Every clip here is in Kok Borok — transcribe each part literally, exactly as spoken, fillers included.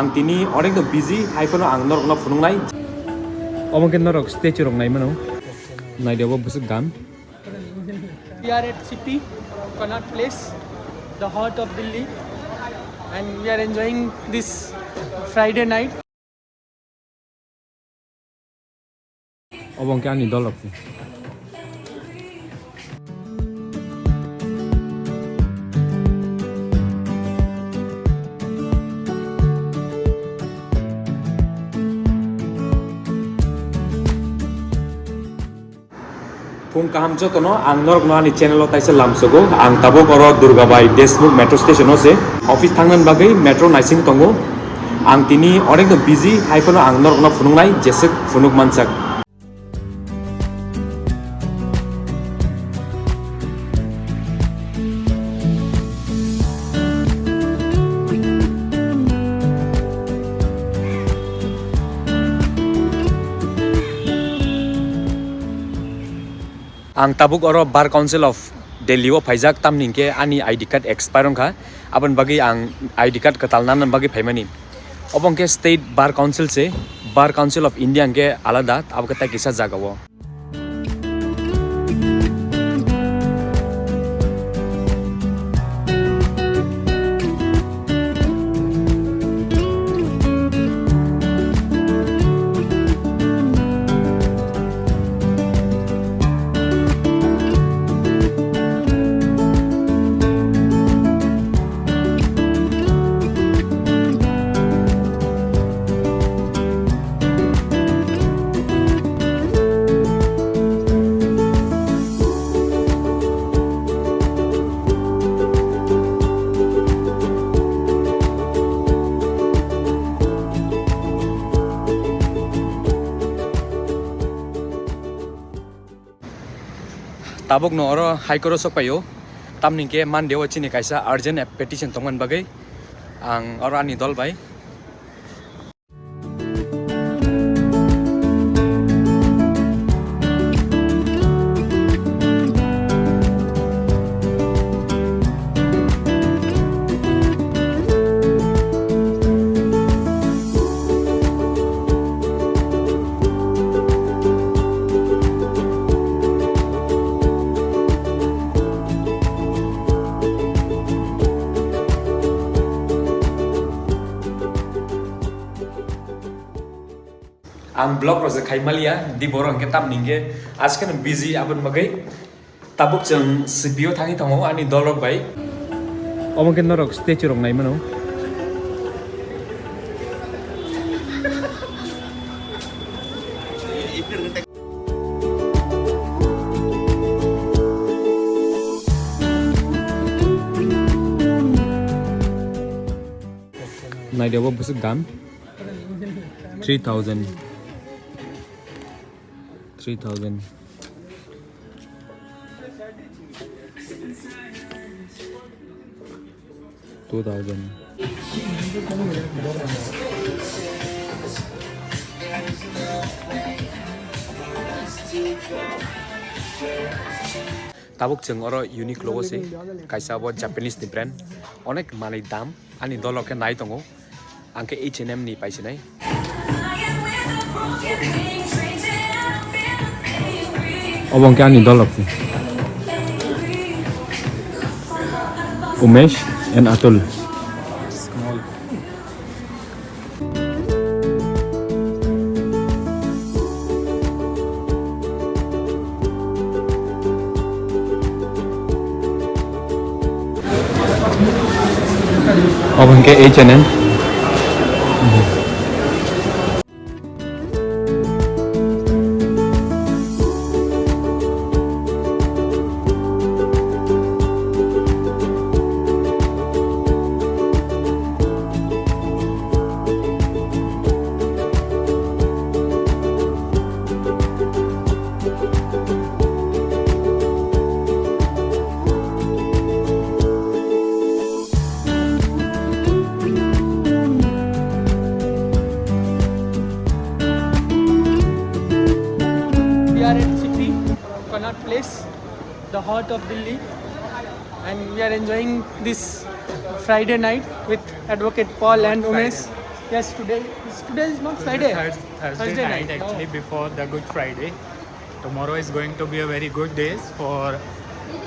Ang tini onek no busy, hai phano ang norokno phunuknai. Omo khe norok statue rok nai mano. Nai de bo bwswk dan. We are at Sippy, Connaught Place, the heart of Delhi, and we are enjoying this Friday night. Obo hwnkhe ani dol rok se. Phung kaham jotono, ang norokno ani channel o taisa lamsogo. Ang tabuk oro Durgabai Deshmukh metro station o se office thangnani bagwi metro naising tongo. Ang tini onek no busy, hai phano ang norokno phunuknai jeswk phunuk mansak. Ang tabuk oro Bar Council of Delhi o phaijak, tamni hwnkhe ani I D card expire wngkha, aboni bagwi ang I D card kwtal nana bagwi phaimani. Obo hwnkhe State Bar Council se, Bar Council of India hwnkhe alada, abo khe tai kisa jaga o. Tabukno oro High Court o sok paio, tamni hwnkhe Monday o chini kaisa urgent petition tongmani bagwi ang oro ani dol bai. Ang vlog rok se khai maliya, di borok hwnkhe tamni hwnkhe askeno busy aboni bagwi. Tabuk chwng C P O thangwi tongo ani dol rok bai. Omo khe norok statue rok nai mano. Nai de bo bwswk dan. Three thousand. Three thousand. Two thousand. Tabuk chwng oro Uniqlo o se kaisa bo Japanese ni brand, onek manwi dam, ani dol rok khe nai tongo. Ang khe H and M ni paisinai. Obo hwnkhe ani dol rok se. Umesh and Atul. Obo hwnkhe H and M. We are at Sippy, Connaught Place, the heart of Delhi, and we are enjoying this Friday night with Advocate Paul and Umesh. Yes, today is, today is not Friday. Thurs-, Thursday Thursday night, night. Actually, oh, before the Good Friday. Tomorrow is going to be a very good day for,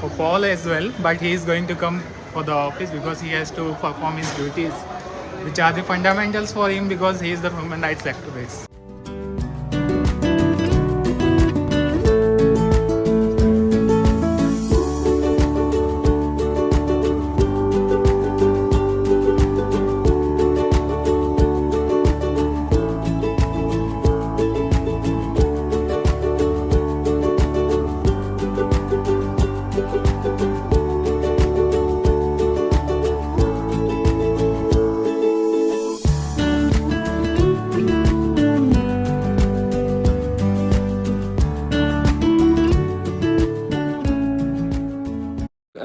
for Paul as well, but he is going to come for the office because he has to perform his duties, which are the fundamentals for him because he is the human rights activist.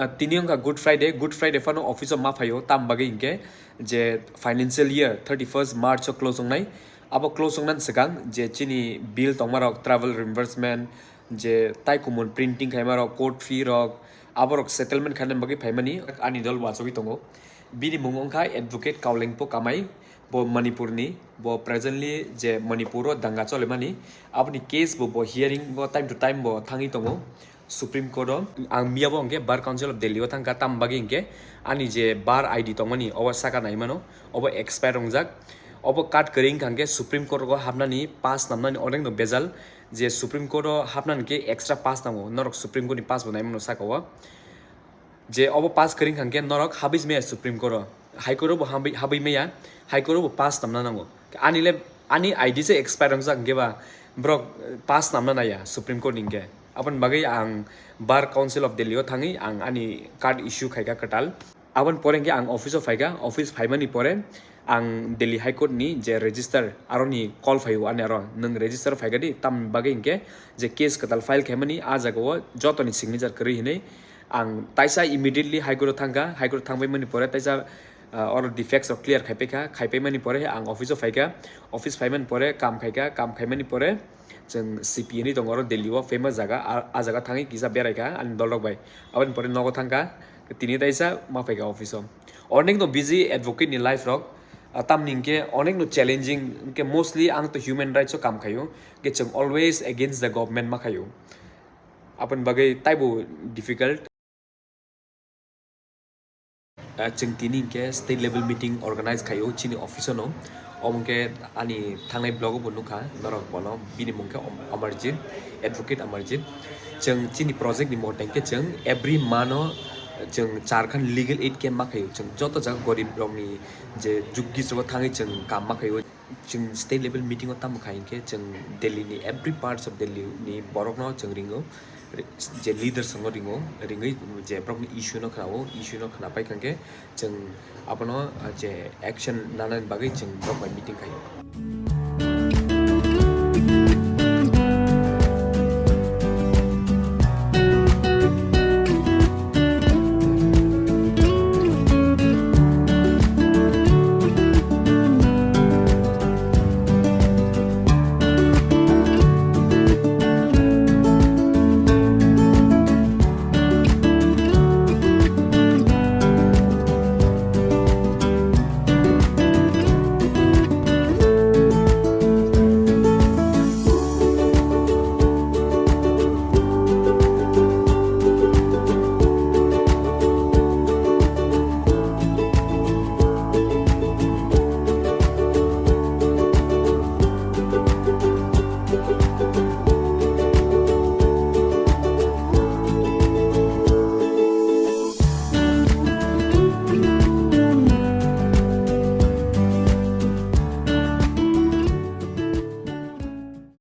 Ah, tini wngkha Good Friday. Good Friday phano office o ma phaio, tam bagwi hinkhe je financial year thirty-first March o close wngnai. Abo close wngnani swkang je chini bill tongmarok, travel reimbursement, je tai kumun printing khaimarok, court fee rok, aborok settlement khainani bagwi phaimani ani dol uachugwi tongo. Bini mung wngkha Advocate Kaulengpo Kamai, bo Manipurni, bo presently je Manipuro danga cholemani, aboni case bo, bo hearing bo time to time bo thangwi tongo Supreme Court o. Ang miyabo hwnkhe Bar Council of Delhi o thangkha, tam bagwi hinkhe ani je bar I D tongmani obo saka naimano, obo expire wngjak. Obo cut kwrwi wngkha hinkhe Supreme Court o hapnani pass namnani onekno bejal, je Supreme Court o hapnani khe extra pass nango, norok Supreme Court ni pass bo naimano saka o. Je obo pass kwrwi wngkha hinkhe norok habwi maya Supreme Court o, High Court o bo habwi, habwi maya, High Court o bo pass namna nango. Ani le, ani I D se expire wngjak hinkhe ba borok pass namna naiya Supreme Court ni hinkhe. Aboni bagwi ang Bar Council of Delhi o thangwi ang ani card issue khaikha kwtal. Aboni pore hinkhe ang office o phaikha, office phaimani pore ang Delhi High Court ni je register aroni call phaio ani aro, "Nwng register phaikha di, tamni bagwi hinkhe je case kwtal file khaimani a jaga o jotoni signature kwrwi," hinwi ang taisa immediately High Court o thangkha, High Court thangpaimani pore taisa, ah, oro defects rok clear khaipaikha, khaipaimani pore ang office o phaikha, office phaimani pore kam khaikha, kam khaimani pore chwng C P hinwi tongo oro Delhi o famous jaga, a, a jaga thangwi kisa beraikha ani dolrok bai. Aboni pore nogo thangkha, tini taisa ma phaikha office o. Onekno busy advocate ni life rok, ah, tamni hinkhe onekno challenging, hinkhe mostly ang to human rights o kam khaio, hinkhe chwng always against the government ma khaio. Aboni bagwi taibo difficult. Ah, chwng tini hinkhe state level meeting organize khaio chini office o no. Omo hinkhe ani thangnai vlog o bo nukha norok bono, bini mung khe Om-, Amarjit, Advocate Amarjit. Chwng chini project ni mote hinkhe chwng every month o chwng charkhan legal aid camp ma khaio. Chwng joto jaga gorib rokni je jugis rogo thangwi chwng kam ma khaio. Chwng state level meeting o tamo khai hinkhe chwng Delhi ni every parts of Delhi ni borok no chwng ringo, je leaders no ringo, ringwi je borok ni issue no khna o, issue no khna pai kha hinkhe chwng abono, ah, je action nana ni bagwi chwng borok bai meeting khaio.